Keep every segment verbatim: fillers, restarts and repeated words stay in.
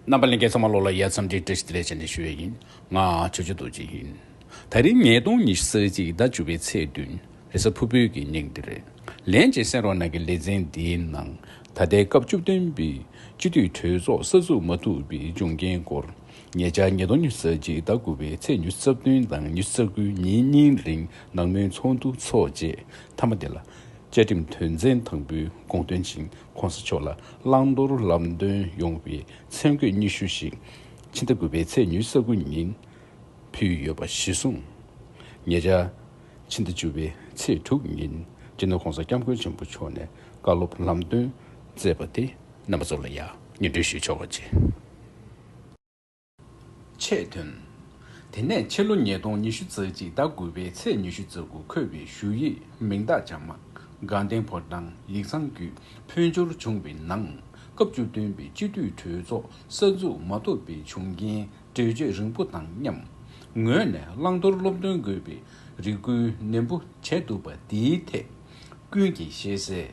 རྣམ་པ་ལྷན་རྒྱས་ཚང་མ་ལོ་ལ་ཡ་འཚམས་འདྲི་བཀྲ་ཤིས་བདེ་ལེགས་བྱས་ནས་ཞུ་ཡས་ཡིན། ང་ཆོས་རྗེ་རྡོ་རྗེ་ཡིན། ད་རིང་ཉིས་སྟོང་ཉི་ཤུ་རྩ་གཅིག་ཟླ་བཅུ་པའི་ཚེས་བདུན་རེས་གཟའ་ཕུར་བུའི་གི་ཉིན་འདི་རེད། ལན་གཅིག་གསན་རོགས་གནང་གི་ལེ་ཚན་འདིའི་ནང་ད་ལྟའི་སྐབས་བཅུ་བདུན་པའི་སྤྱི་འཐུས་གྲོས་ཚོགས་གསར་འཛུགས་མ་ཐུབ་པའི་འབྱུང་རྐྱེན་སྐོར། ཉེ་ཆར་ཉིས་སྟོང་ཉི་ཤུ་རྩ་གཅིག་ཟླ་དགུ་པའི་ཚེས་ཉི་ཤུ་རྩ་བདུན་དང་ཉི་ཤུ་རྩ་དགུའི་ཉིན་གཉིས་རིང་ནང་མོལ་ཚོགས་འདུ་འཚོགས་རྗེས་མཐའ་མ་དེ་ལ། བཅའ་ཁྲིམས་དོན་ཚན་དང་པོའི་དགོངས་དོན་བཞིན་གོང་ས་མཆོག་ལ་བླང་དོར་ལམ་སྟོན་ཡོང་བའི་མཚན་བཀོད་སྙན་ཞུ་ཞིག་ཕྱི་ཟླ་དགུ་པའི་ཚེས་ཉི་ཤུ་རྩ་དགུ་ཉིན་ཕུལ་ཡོད་པ་གཞིར་བཟུང་། ཉེ་ཆར་ཕྱི་ཟླ་བཅུ་པའི་ཚེས་དྲུག་ཉིན་སྤྱི་ནོར་གོང་ས་སྐྱབས་མགོན་ཆེན་པོ་མཆོག་ནས་བཀའ་སློབ་ལམ་སྟོན་སྩལ་བ་དེ་རྣམ་པ་ཚོ་ལ་ཡང་སྙན་སྒྲོན་ཞུས་ཆོག་པ་བྱས། ཆེད་དོན། དེ་ནས་ཕྱི་ལོ་ཉིས་སྟོང་ཉི་ཤུ་རྩ་གཅིག་ཟླ་དགུ་པའི་ཚེས་ཉི་ཤུ་རྩ་དགུ་འཁོད་པའི་ཞུ་ཡིག་མིང་རྟགས་བཅའ་མ་དགའ་ལྡན་ཕོ་བྲང་ཡིག་ཚང་བརྒྱུད་ཕུལ་འབྱོར་བྱུང་བའི་ནང་སྐབས་བཅུ་བདུན་པའི་སྤྱི་འཐུས་གྲོས་ཚོགས་གསར་འཛུགས་མ་ཐུབ་པའི་བྱུང་རྐྱེན་འགྲེལ་བརྗོད་རིང་པོ་དང་མཉམ། ངོས་ནས་བླང་དོར་སློབ་སྟོན་དགོས་པའི་རེ་སྐུལ་ནན་པོ་བྱས་འདུག་པ་འདིའི་ཐད་ཀུན་གྱིས་ཤེས་གསལ།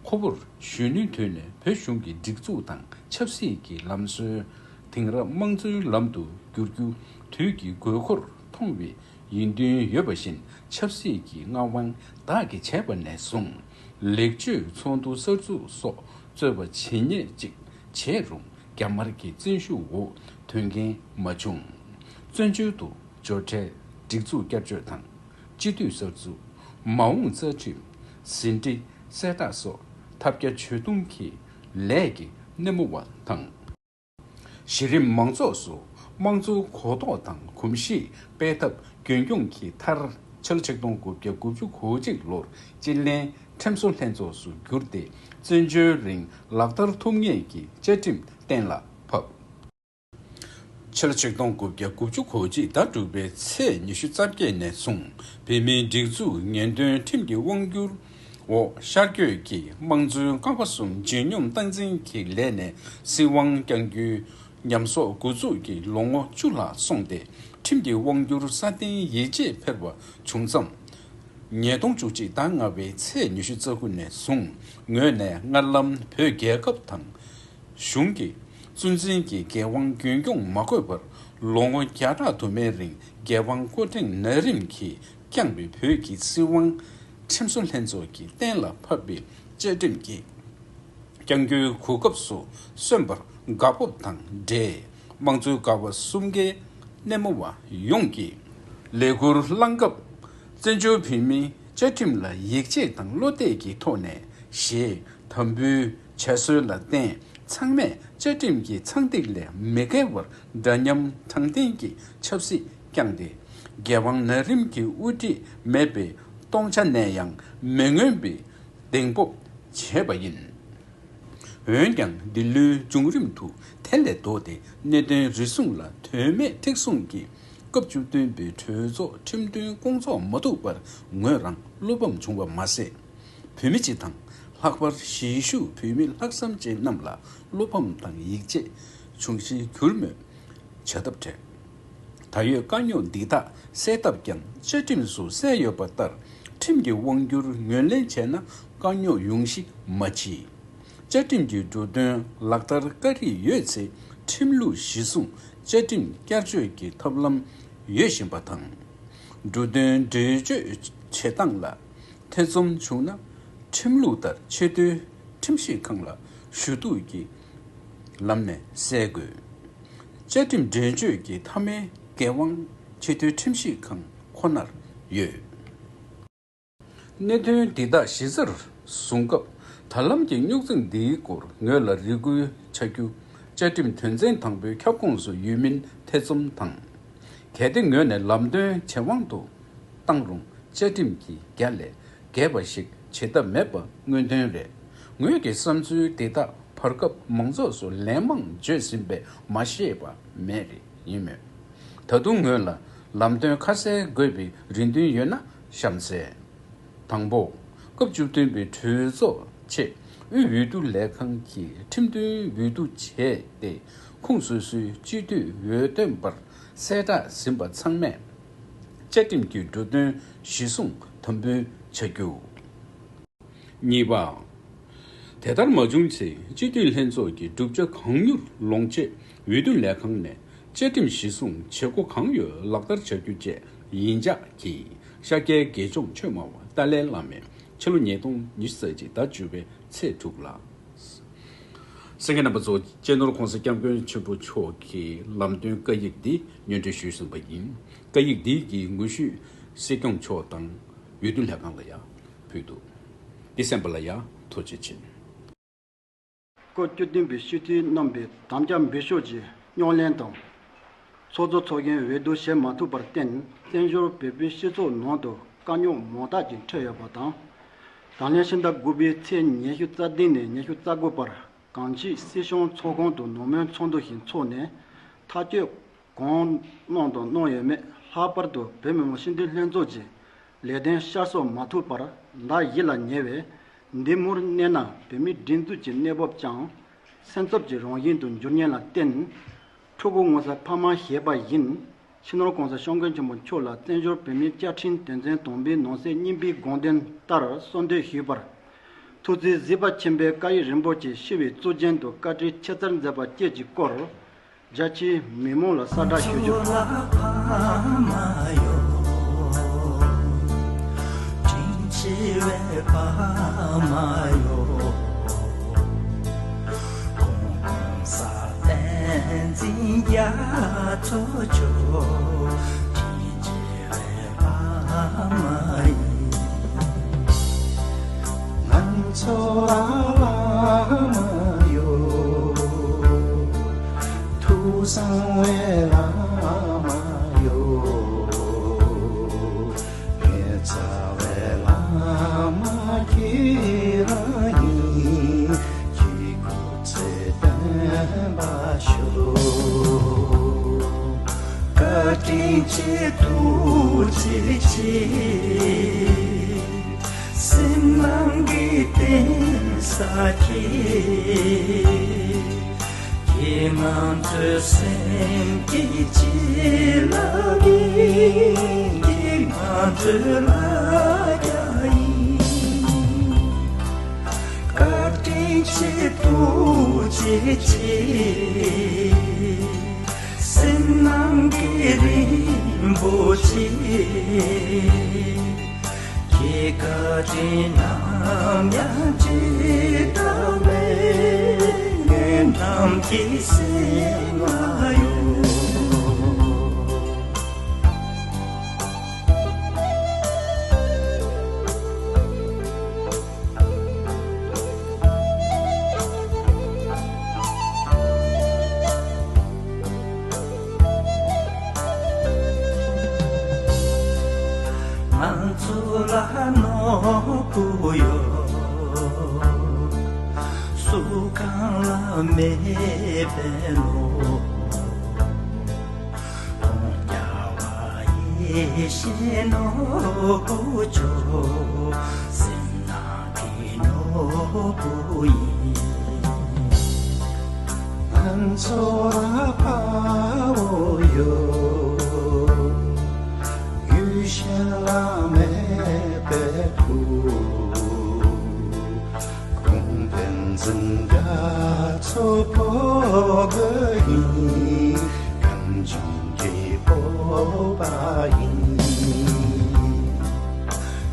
ཁོ་བོར་གཞོན་ནུའི་དུས་ནས་བོད་གཞུང་གི་སྒྲིག་འཛུགས་དང་ཆབ་སྲིད་ཀྱི་ལམ་སྲོལ། དེང་རབས་དམངས་གཙོའི་ལམ་དུ་བསྒྱུར་རྒྱུ་དུས་ཀྱི་དགོས་མཁོར་མཐོང་བའི་ཡིད་འདུན་ཡོད་པ་བཞིན་ཆབ་སྲིད་ཀྱི་མངའ་དབང་བདག་གིས་བྱས་པ་ནས་བཟུང་ལེགས་བཅོས་ཚོགས་འདུ་གསར་འཛུགས་སོགས་གཙོས་པ་ཇི་སྙེད་ཅིག་བྱས་རུང་རྒྱ་དམར་གྱི་བཙན་ཤུགས་འོག་དོན་རྐྱེན་མ་བྱུང་། བཙན་བྱོལ་དུ་འབྱོར་འཕྲལ་སྒྲིག་འཛུགས་བསྐྱར་བཅོས་དང་། སྤྱི་འཐུས་གསར་འཛུགས། མ་འོངས་རྩ་ཁྲིམས། ཟིན་བྲིས་གསལ་བསྒྲགས་སོགས་ཐབས་བརྒྱ་ཇུས་སྟོང་གི་ལས་ཀྱི་སྣེ་མོ་བ་དང་། གཞི་རིམ་མང་ཚོགས་སུ་དམངས་གཙོའི་གོ་རྟོགས་དང་གོམས་གཤིས་སྤེལ་ཐབས་རྒྱུན་འཁྱོངས་ཀྱི་མཐར་ཕྱི་ལོ་ཆིག་སྟོང་དགུ་བརྒྱ་དགུ་བཅུ་གོ་གཅིག་ལོར་སྤྱི་ལྷན་ཁྲིམས་བཟོ་ལྷན་ཚོགས་སུ་བསྒྱུར་ཏེ་བཙན་བྱོལ་རིང་ལག་བསྟར་ཐུབ་ངེས་ཀྱི་བཅའ་ཁྲིམས་གཏན་ལ་ཕབ། ཕྱི་ལོ་ཆིག་སྟོང་དགུ་བརྒྱ་དགུ་བཅུ་གོ་གཅིག་ཟླ་དྲུག་པའི་ཚེས་ཉི་ཤུ་རྩ་བརྒྱད་ནས་བཟུང་བོད་མིའི་སྒྲིག་འཛུགས་ངེས་སྟོན་ཁྲིམས་ཀྱི་དབང་སྒྱུར་འོག་ཤར་བསྐྱོད་ཀྱིས་དམངས་གཙོའི་ཀ་བ་གསུམ་ལྗིད་སྙོམས་སྟངས་འཛིན་གྱི་ལས་གནས་སྲིད་དབང་བསྐྱང་རྒྱུའི་ཉམས་གསོག་འགོ་འཛུགས་ཀྱིས་ལོ་ངོ་བཅུ་ལྷག་སོང་སྟེ་ཁྲིམས་ཀྱི་དབང་སྒྱུར་སྲ་བརྟན་ཡིད་ཆེས་འཕེར་བ་བྱུང་མཚམས། ཉིས་སྟོང་བཅུ་གཅིག་ཟླ་ལྔ་པའི་ཚེས་ཉི་ཤུ་རྩ་དགུ་ནས་བཟུང་ངོས་ནས་སྔར་ལམ་བོད་རྒྱལ་ཁབ་དང་། གཞུང་གི་གཙོ་འཛིན་གྱི་འགན་དབང་རྒྱུན་སྐྱོང་མ་དགོས་པར་ལོ་ངོ་བརྒྱ་ཕྲག་དུ་མའི་རིང་འགན་དབང་སྐུ་ཕྲེང་ན་རིམ་གྱིས་བསྐྱངས་པའི་བོད་ཀྱི་སྲིད་དབང་ཁྲིམས་བཟོ་ལྷན་ཚོགས་ཀྱིས་གཏན་ལ་ཕབ་པའི་བཅའ་ཁྲིམས་ཀྱིས་བསྐྱང་རྒྱུའི་གོ་སྐབས་སུ་སོན་པར་དགའ་སྤོབས་དང་འབྲེལ་དམངས་གཙོའི་ཀ་བ་གསུམ་ཀའི་སྣེ་མོ་བ་ཡོངས་ཀྱིས་ལས་འཁུར་བླངས་སྐབས་བཙན་བྱོལ་བོད་མིའི་བཅའ་ཁྲིམས་ལ་ཡིད་ཆེས་དང་བློ་གཏད་ཀྱི་ཐོག་ནས་ཞེས་དམ་འབུལ་བྱས་སྲོལ་ལ་བརྟེན། ཚང་མས་བཅའ་ཁྲིམས་ཀྱི་ཚངས་ཐིག་ལས་མི་བརྒལ་བར་འདྲ་མཉམ་དྲང་བདེན་གྱི་ཆབ་སྲིད་བསྐྱངས་ཏེ། རྒྱལ་དབང་ན་རིམ་གྱི་དབུ་ཁྲིད་མེད་པའི་སྟོང་ཆ་ནས་ཡང་མི་མངོན་པའི་གདེང་སྤོབས་བྱས་པ་ཡིན། འོན་ཀྱང་འདི་ལོའི་བྱུང་རིམ་དུ་དེ་ལས་ལྡོག་སྟེ་གནད་དོན་རེ་ཟུང་ལ་དོན་མེད་མཁྲེགས་བཟུང་གིས་སྐབས་བཅུ་བདུན་པའི་གྲོས་ཚོགས་ཁྲིམས་མཐུན་སྐོང་ཚོགས་མ་ཐུབ་པར་ངོས་རང་བློ་ཕམ་བྱུང་བ་མ་ཟད། བོད་མི་སྤྱི་དང་ལྷག་པར་གཞིས་བཞུགས་བོད་མི་ལྷག་བསམ་ཅན་རྣམས་ལ་བློ་ཕམ་དང་ཡིད་ཆེས་བྱུང་གཞིར་གྱུར་མོད། བྱ་ཐབས་བྲལ། ད་ཡོད་དཀའ་རྙོག་འདི་དག་སེལ་ཐབས་ཀྱང་བཅའ་ཁྲིམས་སུ་གསལ་ཡོད་པ་ལྟར་ཁྲིམས་ཀྱི་དབང་སྒྱུར་ངོས་ལེན་བྱས་ན་དཀའ་རྙོག་ཡོང་གཞི་མ་མཆིས། བཅའ་ཁྲིམས་ཀྱི་འབྲུ་དོན་ལག་བསྟར་དཀའ་རིགས་ཡོད་ཚེ་ཁྲིམས་ལུགས་གཞིར་བཟུང་བཅའ་ཁྲིམས་བསྐྱར་བཅོས་ཀྱི་ཐབས་ལམ་ཡོད་བཞིན་པ་དང་། འབྲུ་དོན་འགྲེལ་བརྗོད་བྱེད་སྟངས་ལ་ཐེ་ཚོམ་བྱུང་ན་ཁྲིམས་ལུགས་ལྟར་ཆེས་མཐོའི་ཁྲིམས་ཞིབ་ཁང་ལ་ཞུ་གཏུག་གི་ལམ་ནས་སེལ་དགོས། བཅའ་ཁྲིམས་འགྲེལ་བརྗོད་ཀྱི་མཐའ་མའི་འགན་དབང་ཆེས་མཐོའི་ཁྲིམས་ཞིབ་ཁང་ཁོ་ནར་ཡོད། གནད་དོན་འདི་དག་གཞི་རྩར་བཟུང་སྐབས་ད་ལམ་གྱི་རྙོག་འཛིང་འདིའི་སྐོར་ངོས་ལ་རེ་སྐུལ་བྱ་རྒྱུ་བཅའ་ཁྲིམས་དོན་ཚན་དང་པོའི་ཁྱབ་ཁོངས་སུ་ཡོད་མིན་ཐེ་ཚོམ་དང་། གལ་ཏེ་ངོས་ནས་ལམ་སྟོན་བྱེད་དབང་དུ་བཏང་རུང་བཅའ་ཁྲིམས་ཀྱི་རྒྱ་ལས་འགལ་བ་ཞིག་བྱེད་ཐབས་མེད་པ་དངོས་དོན་རེད། ངོས་ཀྱི་བསམ་ཚུལ་འདི་དག་བར་སྐབས་མང་ཚོགས་སུ་ལན་མང་བརྗོད་ཟིན་པས་མ་ཤེས་པ་མེད་རེད་ཡིན་མོད། ད་དུང་ངོས་ལ་ལམ་སྟོན་ཁ་གསལ་དགོས་པའི་རེ་འདུན་ཡོད་ན་གཤམ་གསལ། དང་པོ། སྐབས་བཅུ་བདུན་པའི་གྲོས་ཚོགས་ཆེད་དབུས་འོས་བསྡུ་ལས་ཁང་གིས་ཁྲིམས་མཐུན་འོས་བསྡུ་བྱས་ཏེ་ཁུངས་སོ་སོའི་སྤྱི་འཐུས་འོས་ཐོན་པར་གསལ་བསྒྲགས་ཟིན་པ་ཚང་མས་བཅའ་ཁྲིམས་ཀྱི་འབྲུ་དོན་གཞི་བཟུང་དམ་འབུལ་བྱ་རྒྱུ། གཉིས་པ། དེ་ལྟར་མ་བྱུང་ཚེ་སྤྱི་འཐུས་ལྷན་ཚོགས་ཀྱི་བསྒྲུབ་བྱ་གང་མྱུར་ལོངས་སྤྱོད་འོས་བསྡུ་ལས་ཁང་ནས་བཅའ་ཁྲིམས་གཞི་བཟུང་བྱེད་སྒོ་གང་ཡོད་ལག་བསྟར་བྱ་རྒྱུ་བཅས་ཡིན་ཆགས་ཀྱིས་ཤར་རྒྱལ་དགེ་སྦྱོང་ཆོས་སྨྲ་བ་ཏཱ་ལའི་བླ་མས་ཕྱི་ལོ་ཉིས་སྟོང་ཉི་ཤུ་རྩ་གཅིག་ཟླ་བཅུ་པའི་ཚེས་དྲུག་ལ། གསན་མཁན་རྣམ་པ་ཚོ་སྤྱི་ནོར་༸གོང་ས་༸སྐྱབས་མགོན་ཆེན་པོ་མཆོག་གི་ལམ་སྟོན་བཀའ་ཡིག་འདི་སྙན་སྒྲོན་ཞུས་ཟིན་པ་ཡིན། བཀའ་ཡིག་འདི་གི་དངོས་ཞུས་སྲིད་སྐྱོང་མཆོག་དང་འོས་བསྡུ་ལྷན་ཁང་ལ་ཡང་ཕུལ་འདུག་འདི་གསན་པ་ལ་ཡང་ཐུགས་རྗེ་ཆེ། སྐབས་བཅུ་བདུན་པའི་སྤྱི་འཐུས་རྣམ་པས་དམ་བཅའ་འབུལ་ཕྱོགས་ཀྱི་རྙོག་གླེང་དང་། ཚོགས་གཙོ་ཚོགས་རྒྱན་འོས་བསྡུ་བྱེད་མ་ཐུབ་པར་བརྟེན་བཙན་བྱོལ་བོད་པའི་སྤྱི་ཚོགས་ནང་དུ་དཀའ་རྙོག་མང་དག་ཅིག་འཕྲད་ཡོད་པ་དང་། ད་ལན་ཕྱི་ཟླ་དགུ་པའི་ཚེས་ཉི་ཤུ་རྩ་བདུན་ནས་ཉི་ཤུ་རྩ་དགུ་བར་གངས་སྐྱིད་སྲིད་སྐྱོང་ཚོགས་ཁང་དུ་ནང་མོལ་ཚོགས་འདུ་ཞིག་འཚོགས་ནས་ཐག་གཅོད་གང་གནང་དང་གནང་ཡོད་མེད། ལྷག་པར་དུ་བོད་མི་མང་སྤྱི་འཐུས་ལྷན་ཚོགས་ཀྱི་ལས་དོན་བསྐྱར་གསོ་མ་ཐུབ་པར་ཟླ་བཞི་ལ་ཉེ་བས། འདི་མུར་གནས་ན་བོད་མིའི་སྒྲིག་འཛུགས་ཀྱི་གནས་བབ་ཀྱང་སེམས་འཚབ་ཀྱི་རང་བཞིན་དུ་འགྱུར་ཉེན་ལ་བརྟེན། ཕྲུ་གུ་ངོ་ཚ་ཕ་མ་ཞེས་པ་བཞིན་སྤྱི་ནོར་༸གོང་ས་༸སྐྱབས་མགོན་ཆེན་པོ་མཆོག་ལ་བཙན་བྱོལ་བོད་མིའི་བཅའ་ཁྲིམས་དོན་ཚན་དང་པོའི་ནང་གསེས་གཉིས་པའི་དགོངས་དོན་ལྟར་གསོལ་འདེབས་ཞུས་པར། ཐུགས་བརྩེ་གཟིགས་པ་ཆེན་པོའི་བཀའ་ཡིག་རིན་པོ་ཆེ་ཞི་བའི་གཙུག་རྒྱན་དུ་བཀའ་དྲིན་ཆེ་སྩལ་མཛད་པ་བཅས་ཀྱི་སྐོར། རྒྱ་ཆེའི་མི་མང་ལ་གསལ་བསྒྲགས་ཞུ་རྒྱུ། ང་ཚོ་ལ་བླ་མ་ཡོད། ཐུགས་གསང་བའི་བླ་མ་ཡོད། ངེད་ཚ་བའི་བླ་མ་ཁྱེད་རང་ཡིན། ཁྱེད་སྐུ་ཚེ་བརྟན་པར་ཤོག་བཀའ་དྲིན་ཆེ་ཐུགས་རྗེ་ཆེ། སེམས་ནང་གི་བརྟེན་ས་ཁྱེད། ཁྱེད་ང་ཚོའི་སེམས་ཀྱི་བྱིན་རླབས་ཡིན། ཁྱེད་ང་ཚོའི་ལ་རྒྱ་ཡིན། བཀའ་དྲིན་ཆེ་ཐུགས་རྗེ་ཆེ། སེམས་ནང་གི་རིན་པོ་ཆེ། ཁྱེད་བཀའ་དྲིན་ནམ་ཡང་བརྗེད་ཐབས་མེད། ངའི་ནམ་མཁའི་སེམས་ལ་ཡོད། ང་ཚོ་ལ་ནོར་བུ་ཡོད། སུ་གང་ལ་མེད་པའི་ནོར་བུ། ཁོང་རྒྱལ་བ་ཡེ་ཤེས་ནོར་བུ་མཆོག་སེམས་ནང་གི་ནོར་བུ་ཡིན། ང་ཚོ་ལ་དཔའ་བོ་ཡོད། ཡུལ་གཞན་ལ་མེད་པའི་ཐུགས། ཁོང་བསྟན་འཛིན་རྒྱ་མཚོ་ཕོ་རྒོད་ཡིན། གངས་ལྗོངས་ཀྱི་སྤོབས་པ་ཡིན།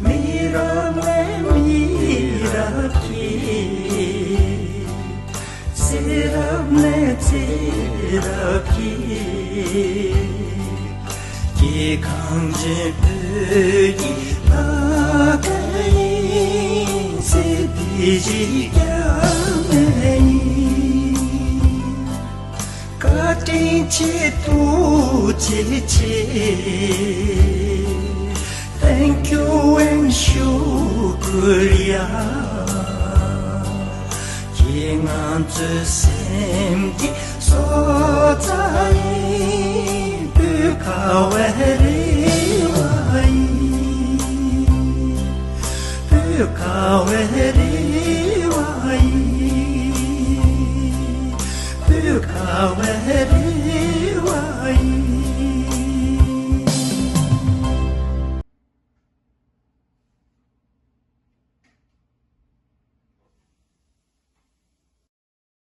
མི་རབས་ནས་མི་རབས་ཀྱི། ཚེ་རབས་ནས་ཚེ་རབས་ཀྱི། སྐྱེ་ཁམས་ཆེན་པོའི་ལྷ་སྐལ་ཡིན། ཚེ་འདི་ཞིག་ཀྱང་མེད་ཡིན། བཀའ་དྲིན་ཆེ་ཐུགས་རྗེ་ཆེ། Thank you and ཤུ་ཀུ་རི་ཡ། ཁྱེད་ང་ཚོའི་སེམས་ཀྱི་སྲོག་རྩ་ཡིན། བོད་ཁ་བའི་རེ་བ་ཡིན། བོད་ཁ་བའི་རེ་བ་ཡིན། བོད་ཁ་བའི་རེ་